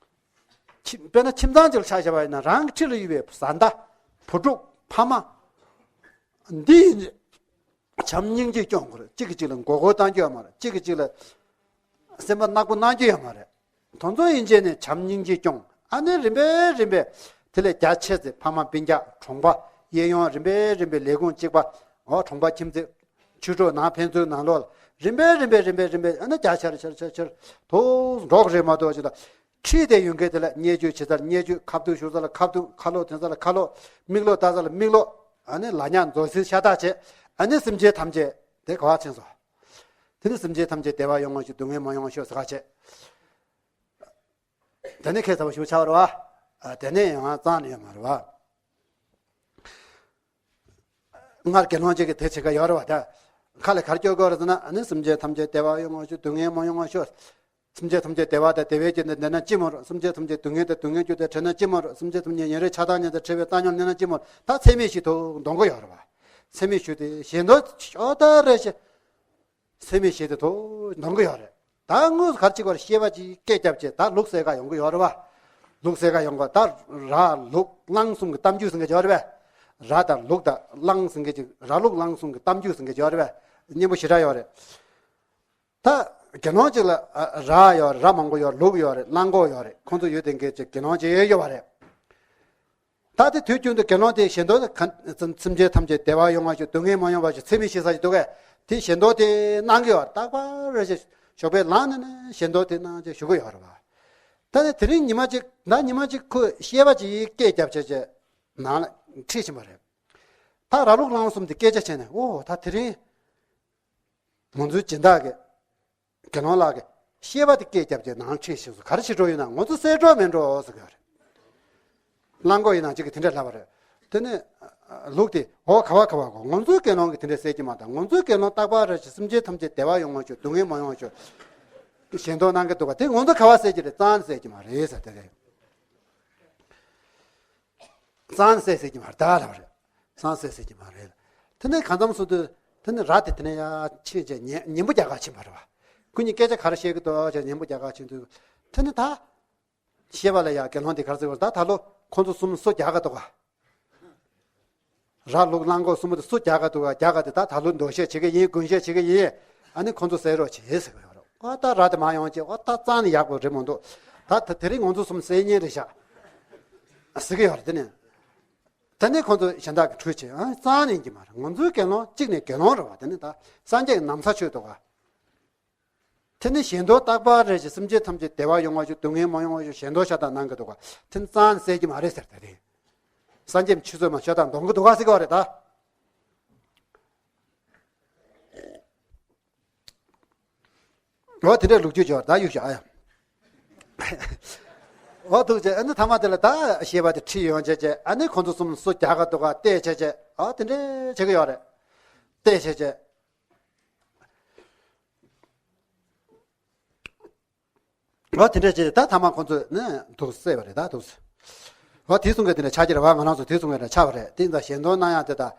ཁྱིམ་དཔེར་ན་ཁྱིམ་ཚང་གཅིག་ལ་ཆ་བཞག་པ་ཡིན་ན་རང་གི་འཁྲིས་ལ་ཡོད་པའི་བཟའ་ཟླ། བུ་ཕྲུག་ཕ་མ། འདི་ཡིན། བྱམས་སྙིང་རྗེ་སྐྱོང་དགོས་རེད། གཅིག་གིས་གཅིག་ལ་མགོ་སྐོར་གཏང་རྒྱུ་ཡོད་མ་རེད། གཅིག་གིས་གཅིག་ལ་སེམས་པ་ནག་པོ་གནང་རྒྱུ་ཡོད་མ་རེད། དེ་ཚོ་ཡན་ཆད་ནས་བྱམས་སྙིང་རྗེ་སྐྱོང་། ཨ་ནི་རིམ་པས་རིམ་པས་དེ་ལས་རྒྱ་ཆེ་ཚེ་ཕ་མ་སྤུན་ཀྱག་གྲོང་པ་གཡས་གཡོན་རིམ་པས་རིམ་པས་ལས་ཁུངས་གཅིག་པ། འོ་གྲོང་པ་ཁྱིམ་མཚེས། ཆོས་གྲོགས་ནང་ཕན་ཚུན་ནང་ལོགས་ལ་རིམ་པས་རིམ་པས་རིམ་པས་རིམ་པས་ཨ་ནི་རྒྱ་ཆེར་ཆེར་ཆེར་ཆེར་དུ་འགྲོ་གི་རེད་མ་གཏོགས་ཅི་ལ། ཁྲིད་དེ་ཡོང་མཁན་དེ་ལ་བརྙས་བཅོས་བྱེད་ས་ལ་བརྙས་བཅོས། ཁ་ཐུག་ཞུ་ས་ལ་ཁ་ཐུག་ཁ་ལོག་འཐེན་ས་ལ་ཁ་ལོག་མིག་ལོག་ལྟ་ས་ལ་མིག་ལོག་ཨ་ནི་ལ་ཉག་མཛོ་སིལ་ཤ་སྟག་བྱས། ཨ་ནི་སེམས་ཅན་ཐམས་ཅད་དེ་ག་བ་ཕྱིན་སོང་། དེ་ནི་སེམས་ཅན་ཐམས་ཅད་བདེ་བ་ཡོང་བ་ཤོག་སྡུག་བསྔལ་མ་ཡོང་བ་ཤོག་ཟེར་ག་བྱས། དེ་ནི་ཁེ་ཚ་བ་ཞུ་ཆ་བ་རེད་བ། དེ་ནི་ཡང་རྩང་ནས་ཡོད་མ་རེད་བ། སྔར་དགེ་སློང་ཅིག་གིས་དེ་བྱེད་ཀ་ཡོད་རེད་བ། ད་ཁ་ལ་གར་སྐྱོར་དགོས་རེད་ཟེར་ན། ཨ་ནི་སེམས་ཅན་ཐམས་ཅད་བདེ་བ་ཡོང་བ་ཤོག་སྡུག་བསྔལ་མ་ཡོང་བ་ཤོག་སེམས་ཅན་ཐམས་ཅད་བདེ་བ་དང་བདེ་བའི་རྒྱུ་དེ་འདི་ན་ཅི་མ་རུང་། སེམས་ཅན་ཐམས་ཅད་སྡུག་བསྔལ་དང་སྡུག་བསྔལ་རྒྱུ་དེ་དྲན་ན་ཅི་མ་རུང་། སེམས་ཅན་ཐམས་ཅད་ཉེ་རིང་ཆགས་སྡང་གཉིས་དང་བྲལ་བའི་བཏང་སྙོམས་གནས་ན་ཅི་མ་རུང་། ད་ཚད་མེད་བཞི་དུ་འདོན་གི་ཡོད་རེད་བ། ཚད་མེད་བཞི་དེ་ཞེ་འདོད་ཤོག་ད་རེ་ཞེ། ཚད་མེད་བཞི་དེ་དུ་འདོན་གི་ཡོད་རེད། ད་དངོས་སུ་ག་རེ་བྱེད་དགོས་རེད། ཤེས་པ་ཅིག་སྐད་རྒྱབ་བྱས་ད་ལུགས་གསལ་ཁ་ཡོང་གི་ཡོད་རེད་བ། ལུགས་གསལ་ཁ་ཡོང་གི། ད་ར་ལུག་གླང་གསུམ་གྱི་གཏམ་རྒྱུད་ཟེར་མཁན་ཅིག་ཡོད་རེད་བས། ར་དང་ལུག་དང་གླང་ཟེར་མཁན་ཅིག་ར་ལུག་གླང་གསུམ་གྱི་གཏམ་རྒྱུད་ཟེར་མཁན་ཅིག་ཡོད་རེད་བས། སྙན་པོ་ཞེ་དྲག་ཡོད་རེད། ད་དགེ་སློང་ཅིག་ལ་ཨ་ར་ཡོད་རེད། ར་མང་པོ་ཡོད་རེད། ལུག་ཡོད་རེད། གླང་གོག་ཡོད་རེད། ཁོང་ཚོ་ཡོད་དེ་འགས་ཅིག་དགེ་སློང་ཅིག་ཡོད་པ་རེད། ད་དེ་དུས་རྒྱུན་དུ་དགེ་སློང་དེ་ཞེ་འདོད་ག་སེམས་ཅན་ཐམས་ཅད་བདེ་བ་ཡོང་བ་ཞིག་སྡུག་བསྔལ་མ་ཡོང་བ་ཞིག་ཚད་མེད་བཞི་ཟེར་གྱི་འདུག་གས། དེ་ཞེ་འདོད་དེ་གནང་གི་ཡོད་རེད། རྟག་པར་རེ་ཞིག་ཞོགས་པའི་ལངས་ནས་ནས་ཞེ་འདོད་དེ་གནང་བྱས་བཞུགས་ཀྱི་ཡོད་རེད་བ། ད་ནི་དེ་རིང་ཉི་མ་གཅིག་ད་ཉི་མ་གཅིག་ཁོས་ཤེས་པ་ཅིག་སྐད་རྒྱབ་བྱས་བྱས་ནང་ལ་ཁྲིད་ཕྱིན་པ་རེད། ད་ར་ལུག་གླང་གསུམ་དེ་སྐད་ཆ་བྱས་ནས། ཨོ་ད་དེ་རིང་ང་ཚོའི་སྦྱིན་བདག་གིས་དགེ་སློང་ལགས་ཀྱིས་ཤེས་པ་དེ་སྐད་རྒྱབ་བྱས་ནང་ཁྲིད་ཕྱིན་སོང་། ག་རེ་བྱེད་འགྲོ་ཡོད་ན། ང་ཚོ་བསད་འགྲོ་མེད་འགྲོ་ཟེར་གྱི་ཡོད་རེད། གླང་གོག་ཡིན་ན་གཅིག་གིས་དེ་འདྲ་ལབ་པ་རེད། དེ་ནས་ལུག་དེ། ཨོ་ག་བ་ག་བ་གོ། ང་ཚོའི་དགེ་སློང་གིས་དེ་འདྲ་ཟེར་གྱི་མ་རེད། ང་ཚོའི་དགེ་སློང་རྟག་པར་རེ་ཞིག་སེམས་ཅན་ཐམས་ཅད་བདེ་བ་ཡོང་བ་ཤོག་སྡུག་བསྔལ་མ་ཡོང་བ་ཤོག་ཞེ་འདོད་གནང་གི་འདུག་པ། དེ་ང་ཚོ་ག་བ་ཟེར་གྱི་རེད། རྩ་ནས་ཟེར་གྱི་མ་རེད་ཟེར་དེ་རེད། རྩ་ནས་ཟེར་ཟེར་གྱི་མ་རེད་ད་ལབ་པ་རེད། རྩ་ནས་ཟེར་ཟེར་གྱི་མ་རེད། དེ་ནས་གང་འཚམ་སོང་དུས་དེ་ནས་ར་དེ་དེ་ནས་ཡར་ཕྱིན་བྱས་ཉན་ཉན་པོ་རྒྱག་ག་ཕྱིན་པ་རེད་བ། ཁོ་གཉིས་སྐད་ཆ་ག་རེ་བཤད་ཀྱི་འདུག་ཅེས་ཉན་པོ་རྒྱག་ག་ཕྱིན་དུས། དེ་ནས་ད་ཤེས་པ་ལ་ཡ་དགེ་སློང་དེ་ག་རེ་ཟེར་བ། ད་ད་ལོ་ཁོང་ཚོ་གསུམ་སུ་རྒྱག་ག་འདུག་ག་ར་ལུག་གླང་གོག་གསུམ་པོ་དེ་སུ་རྒྱག་ག་འདུག་ག་རྒྱག་ག་དེ་ད་ད་ལོ་འདོགས་བཤད་བྱེད་ཀྱི་ཡིན། རྒུན་བཤད་བྱེད་ཀྱི་ཡིན། ཨ་ནི་ཁོང་ཚོ་བསད་རོགས་བྱེད་ཟེར་གི་ཡོད་རེད། ཨོ་ད་ར་དེ་མ་ཡོང་ཅེས། ཨོ་ད་རྩྭ་ནི་ཡག་པོ་རེད་མི་འདུག་ད་ད་དེ་རིང་ང་ཚོ་གསུམ་བསད་ཉེན་རེད་ཤག་ཟེར་གི་ཡོད་རེད། དེ་ནས་དེ་ནས་ཁོང་ཚོ་གཞན་དག་གི་ཁྲུས་བྱེད། ཨ་རྩྭ་ནི་ཡིན་གྱི་མ་རེད། ང་ཚོའི་དགེ་སློང་གཅིག་ནས་དགེ་སློང་རེད་བ། དེ་ནས་ད་སངས་རྒྱས་ཀྱི་ན་བཟའ་མཆོད་འདུག་ག་དེ་ནི་གཞན་དོན་རྟག་པར་རེ་ཞིག་སེམས་ཅན་ཐམས་ཅད་བདེ་བ་ཡོང་བ་ཞུ། སྡུག་བསྔལ་མ་ཡོང་བ་ཞུ། གཞན་དོན་ཤ་སྟག་གནང་གི་འདུག་ག་དེ་ནི་རྩྭ་ནི་བསད་ཀྱི་མ་རེད་ཟེར། ད་དེ་སངས་རྒྱས་ཆུ་ཚོད་མ་ཤ་སྟག་འདོང་གི་འདུག་ག་ཟེར་གི་བ་རེད་ད། འོ་དེ་འདྲའི་ལོ་རྒྱུས་ཅིག་ཡོད་རེད་ད། གཡུག་བཞག་ཨ་ཡ། འོ་འདུག་བྱས། ཨ་ནི་ཐ་མ་དེ་ལ་ད་ཞེས་པ་དེ་ཁྲིད་ཡོང་བྱས་བྱས། ཨ་ནི་ཁོང་ཚོ་གསུམ་སུ་རྒྱག་ག་འདུག་ག་བལྟས་བྱས་བྱས། འོ་དེ་འདྲའི་བྱེད་ཀྱི་ཡོད་རེད། བལྟས་བྱས་བྱས། འོ་དེ་འདྲ་བྱས་ད་ཐ་མ་ཁོང་ཚོས་ནི་འདུག་བསད་པ་རེད་ད། འདུག་འོ་དེ་གསུང་གི་དེ་འདྲ་ཆགས་ཀྱི་རེད་བ། ང་རང་ཚོ་དེ་གསུང་གི་འདྲ་ཆགས་པ་རེད། དེ་ཡིན་ཙང་གཞན་དོན་གནང་ཡག་དེ་དག་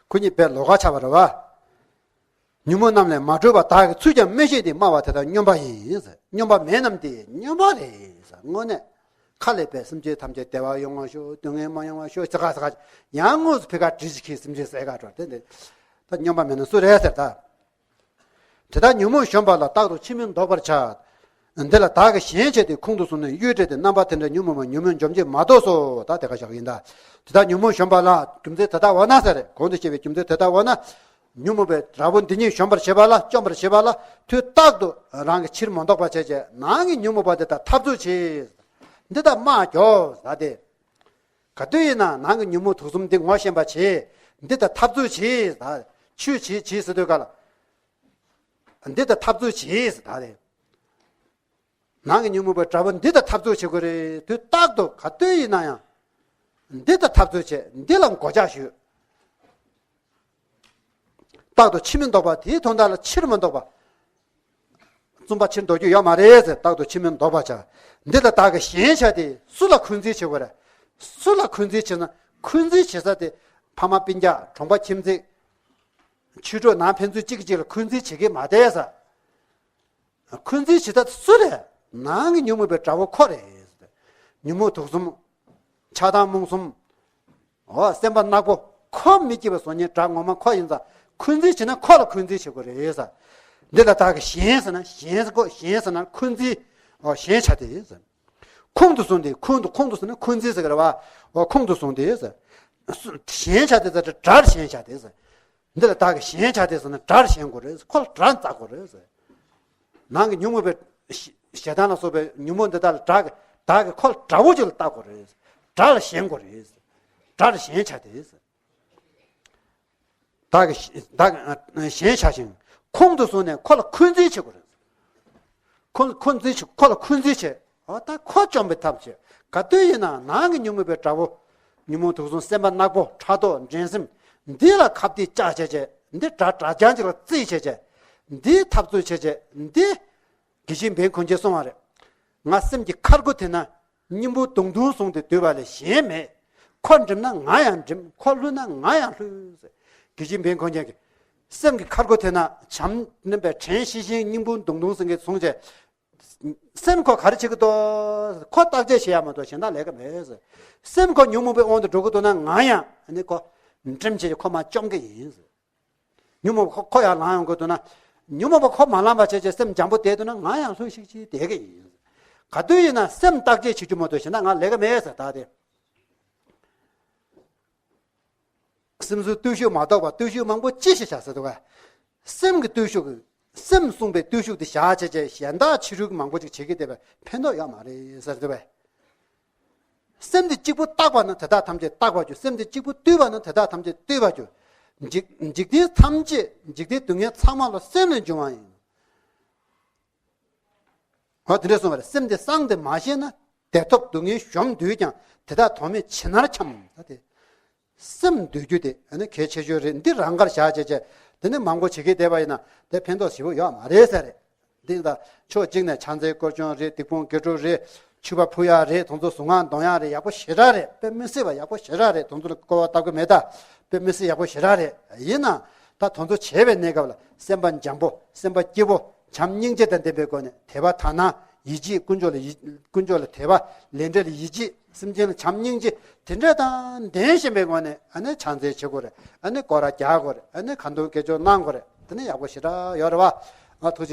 ཁོ་གཉིས་དཔེ་ལོགས་ཀ་ཆགས་པ་རེད་བ། ཉོན་མོངས་རྣམས་ལས་མ་གྲོལ་བ། བདག་གིས་ཚུལ་ཀྱང་སྨྲས་ཤེས་ཏེ། སྨྲ་བ་དེ་དག་སྨྱོན་པ་ཡིན། སྨྱོན་པ་མེད་རྣམས་དེ་སྨྱོན་པ་རེད། དངོས་གནས་ཁ་ལས་པའི་སེམས་ཅན་ཐམས་ཅད་བདེ་བ་ཡོང་བ་ཤོག། སྡུག་བསྔལ་མ་ཡོང་བ་ཤོག་ཟེར་ག་ཟེར་ག་ཡང་དངོས་སུ་ཕི་ཁ་བྲིས་ཤིག་གིས་སེམས་ཅན་བསད་ག་འགྲོ། དེ་འདི་ད་སྨྱོན་པ་མེད་ན་སུ་རེད་ཟེར་ད། དེ་དག་ཉོན་མོངས་གཞོམ་པ་ལ། རྟག་ཏུ་ཕྱིར་མི་ལྡོག་པར་བྱ། འདི་ལ་བདག་གིས་གཞན་བྱས་ཏེ། ཁོང་དུ་བཟུང་ནས་གཡོས་བྲལ་ཏེ། རྣམ་པ་དེ་འདྲ་ཉོན་མོངས་པ། ཉོན་མོངས་འཇོམས་བྱེད་མ་གཏོགས་སོ། ད་དེ་ག་བཞག་ཡིན་ད། དེ་དག་ཉོན་མོངས་གཞོམ་པ་ལ། རྒྱུ་མཚན་དེ་ལྟ་བ་ན་ཟེར། གོང་དུ་བཤད་པའི་རྒྱུ་མཚན་དེ་ལྟ་བ་ན། ཉོན་མོངས་པའི་དགྲ་བོ་འདི་ཉིད་གཞོམ་པར་བྱེད་པ་ལ། བཅོམ་པར་བྱེད་པ་ལ། དུས་རྟག་ཏུ་རང་གིས་ཕྱིར་མ་ལྡོག་པར་བྱས་བྱས། ནང་གི་ཉོན་མོངས་པ་དེ་དག་འཐབ་རྩོད་བྱེད། འདི་དག་དམག་རྒྱོབ་ཟེར་ད་དེ། ག་དུས་ཡིན་ན་ནང་གི་ཉོན་མོངས་དུག་གསུམ་འདི་ངོ་ཤེས་པ་བྱེད། འདི་དང་འཐབ་རྩོད་བྱེད། ཆོས་བྱེད་བྱེད་ཟེར་དུས་ག་ལ། འདི་དང་འཐབ་རྩོད་བྱེད་ཟེར་ད་རེད། ནང་གི་ཉོན་མོངས་པའི་དགྲ་བོ་འདི་དང་འཐབ་རྩོད་བྱེད་དགོས་རེད། དུས་རྟག་ཏུ་ག་དུས་ཡིན་ན་ཡང་། འདི་དང་འཐབ་རྩོད་བྱེད། འདི་ལ་མགོ་ལྕག་གཞུས། རྟག་ཏུ་ཕྱིར་མི་ལྡོག་པ། དེའི་དོན་དག་ལ་ཕྱིར་མི་ལྡོག་པ། བཙུན་པ་ཕྱིར་ལྡོག་རྒྱུ་ཡོད་མ་རེད་ཟེར། རྟག་ཏུ་ཕྱིར་མི་ལྡོག་པར་བྱ། འདི་ལ་བདག་གིས་གཞན་བྱས་ཏེ། སུ་ལ་འཁོན་འཛིན་བྱེད་དགོས་རེད། སུ་ལ་འཁོན་འཛིན་བྱེད་ན། འཁོན་འཛིན་བྱེད་ས་དེ་ཕ་མ་སྤུན་ཀྱག་གྲོང་པ་ཁྱིམ་མཚེས། ཆོས་གྲོགས་ནང་ཕན་ཚུན་གཅིག་གིས་གཅིག་ལ་འཁོན་འཛིན་བྱེད་ཀྱི་མ་བསྡད་ས། འཁོན་འཛིན་བྱེད་ས་དེ་སུ་རེད། ནང་གི་ཉོན་མོངས་པའི་དགྲ་བོ་ཁོ་རེད། ཉོན་མོངས་དུག་གསུམ། ཆགས་སྡང་རྨོངས་གསུམ། འོ་སེམས་པ་ནག་པོ། ཁོ་མི་སྐྱིད་པ་བཟོ་མཁན་དགྲ་ངོ་མ་ཁོ་ཡིན་ཙང་། འཁོན་འཛིན་བྱེད་ན་ཁོ་ལ་འཁོན་འཛིན་བྱེད་དགོས་རེད་ཟེར། འདི་ལ་བདག་གིས་གཞན་ཟེར་ན། གཞན་ཟེར་གོ་གཞན་ཟེར་ན་འཁོན་འཛིན། འོ་གཞན་བྱ་སྟེ་ཟེར། ཁོང་དུ་བཟུང་སྟེ། ཁོང་དུ། ཁོང་དུ་ཟེར་ན་འཁོན་འཛིན་ཟེར་གི་རེད་བ། འོ་ཁོང་དུ་བཟུང་སྟེ་ཟེར། གཞན་བྱ་སྟེ་ཟེར། དགྲར་གཞན་བྱ་སྟེ་ཟེར། འདི་ལ་བདག་གིས་གཞན་བྱ་སྟེ་ཟེར་ན་དགྲར་གཞན་དགོས་རེད། ཁོ་ལ་དགྲ་འཛག་དགོས་རེད་ཟེར། ནང་གི་ཉོན་མོངས་པའི་ཞེ་ཞེ་སྡང་ལ་སོགས་པའི་ཉོན་མོངས་འདི་དག་ལ་བདག་གིས། བདག་གིས་ཁོ་ལ་དགྲ་བོ་ཅིག་ལ་བལྟ་དགོས་རེད། དགྲ་ལ་ཞེན་དགོས་རེད། དགྲར་ཞེན་བྱ་སྟེ། བདག་གིས་བདག་གིས་ཞེན་བྱ་ཞིང་། ཁོང་དུ་བཟུང་ནས་ཁོ་ལ་འཁོན་འཛིན་བྱེད་དགོས་རེད། ཁོ་ལ་འཁོན་འཛིན་བྱེད། ཁོ་ལ་འཁོན་འཛིན་བྱེད། འོ་ད་ཁོ་བཅོམ་པའི་ཐབས་བྱེད། ག་དུས་ཡིན་ན་ནང་གི་ཉོན་མོངས་པའི་དགྲ་བོ། ཉོན་མོངས་དུག་གསུམ། སེམས་པ་ནག་པོ། ཕྲག་དོག་འགྲན་སེམས། འདི་ལ་ཁ་གཏད་བཅག་བྱས་བྱས། འདི་དགྲ་དགྲ་རྐྱང་ཅིག་ལ་བརྩིས་བྱས་བྱས། འདིའི་འཐབ་རྩོད་བྱས་བྱས། འདི་དགེ་བཤེས་འབན་གོན་ཆེན་གསུང་བ་རེད། ང་སེམས་ཀྱི་ཁར་སྒོ་དེ་ན་སྙིང་པོ་དུང་དུང་བཟུང་སྟེ་སྡོད་པ་ལས་གཞན་མེད། ཁོ་འགྲིམ་ན་ང་ཡང་འགྲིམ། ཁོ་ལྷུང་ན་ང་ཡང་ལྷུང་ཟེར། དགེ་བཤེས་འབན་གོན་ཆེན་གྱིས། སེམས་ཀྱི་ཁར་སྒོ་དེ་ན་བྱམས་ནན་པའི་བྲན་ཤིང་བཞིན། སྙིང་པོ་དུང་དུང་བཟུང་གིས་བཟུང་བྱས། སེམས་ཁོ་ག་རེ་བྱེད་ཀྱི་འདུག་ཁོ་བརྟག་དཔྱད་བྱེད་ཡ་མ་གཏོགས་གཞན་དག་ལས་ཀ་མེད་ཟེར། སེམས་ཁོ་ཉོན་མོངས་པའི་དབང་དུ་འགྲོ་གི་འདུག་ན་ང་ཡང་ནི་ཁོ་འགྲིམ་བྱས་ཁོ་མར་བཅོམ་གི་ཡིན་ཟེར། ཉོན་མོངས་པ་ཁོ་ཁོ་ཡར་ལངས་ཡོང་གི་འདུག་ན། ཉོན་མོངས་པ་ཁོ་མ་ལངས་པ་བྱས་བྱས་སེམས་འཇམ་པོ་བསྡད་འདུག་ན་ང་ཡང་ལྷུང་ཤིག་ཅིག་བསྡད་གི་ཡིན། ག་དུས་ཡིན་ན་སེམས་བརྟག་དཔྱད་བྱེད་རྒྱུ་མ་གཏོགས་གཞན་དག་ང་ལས་ཀ་མེད་ཟེར། ད་དེ། སེམས་གསོའི་བརྟུལ་ཞུགས་མ་གཏོགས་པ་བརྟུལ་ཞུགས་མང་པོ་ཅི་ཞིག་བཞག་ཟེར་འདུག་ག་སེམས་ཀྱི་བརྟུལ་ཞུགས། སེམས་བསྲུང་བའི་བརྟུལ་ཞུགས་དེ་བཞག་བྱས་བྱས་གཞན་དག་ཕྱི་རོལ་གྱི་མང་པོ་ཅིག་བྱེད་ཀྱི་བསྡད་པས་ཕན་ཐོགས་ཡོད་མ་རེད་ཟེར་འདུག་པས། སེམས་འདི་གཅིག་པུ་བརྟགས་པ་ན་དེ་དག་ཐམས་ཅད་བརྟགས་པར་འགྱུར། སེམས་འདི་གཅིག་པུ་བཏུལ་བ་ན་དེ་དག་ཐམས་ཅད་བཏུལ་བར་འགྱུར། འཇིག་འཇིག་རྟེན་ཐམས་ཅད། འཇིག་རྟེན་སྡུག་བསྔལ་ཚང་མ་ལ་སེམས་ལས་བྱུང་བ་ཡིན། འོ་དེ་འདྲ་གསུངས་པ་རེད། སེམས་འདི་གསང་སྟེ་མ་ཤེས་ན། བདེ་ཐོབ་སྡུག་བསྔལ་གཞོམ་འདོད་ཀྱང་། དེ་དག་དོན་མེད་ཇི་ལྟར་འཁྱམས། ད་དེ། སེམས་འདུལ་རྒྱུ་དེ་ཨ་ནི་གལ་ཆེ་ཤོས་རེད། འདི་རང་དགར་བཞག་བྱས་བྱས་དེ་ནི་མང་པོ་བྱེད་ཀྱི་བསྡད་པ་ཡིན་ན་དེ་ཕན་ཐོགས་ཞེ་པོ་ཡོད་མ་རེད་ཟེར་རེད། འདི་ད་ཕྱོགས་གཅིག་ནས་ཕྱག་འཚལ་སྐོར་སྦྱོང་རེད། སྡིག་སྤོང་དགེ་སྒྲུབ་རེད། མཆོད་པ་ཕུལ་ཡག་རེད། དེ་ཚོ་གཟུངས་སྔགས་འདོན་ཡག་རེད། ཡག་པོ་ཞེ་དྲག་རེད། དཔེ་མི་སྲིད་པ་ཡག་པོ་ཞེ་དྲག་རེད། དེ་ཚོ་ལ་སྐོར་བ་བཏབ་ཀྱི་མེད། ད་དཔེ་མི་སྲིད་ཡག་པོ་ཞེ་དྲག་རེད། ཡིན་ན་ད་དེ་ཚོ་བྱས་པའི་གནས་སྐབས་ལ་སེམས་པ་འཇམ་པོ། སེམས་པ་སྐྱིད་པོ། བྱམས་སྙིང་རྗེ་དང་ལྡན་པའི་སྒོ་ནས་དད་པ་དག་སྣང་ ཡིད་ཆེས། དཀོན་མཆོག་ལ་ཡིད། དཀོན་མཆོག་ལ་དད་པ། ལས་འབྲས་ལ་ཡིད་ཆེས། སེམས་ཅན་ལ་བྱམས་སྙིང་རྗེ། དེ་འདྲ་དང་ལྡན་བཞིན་པའི་ངང་ནས་ཨ་ནི་ཕྱག་འཚལ་བྱེད་དགོས་རེད། ཨ་ནི་སྐོར་ར་རྒྱག་དགོས་རེད། ཨ་ནི་ཁ་འདོན་སྐད་ཅོར་གནང་དགོས་རེད། དེ་ནི་ཡག་པོ་ཞེ་དྲག་ཡོད་རེད་བ། ང་ཐུགས་རྗེ།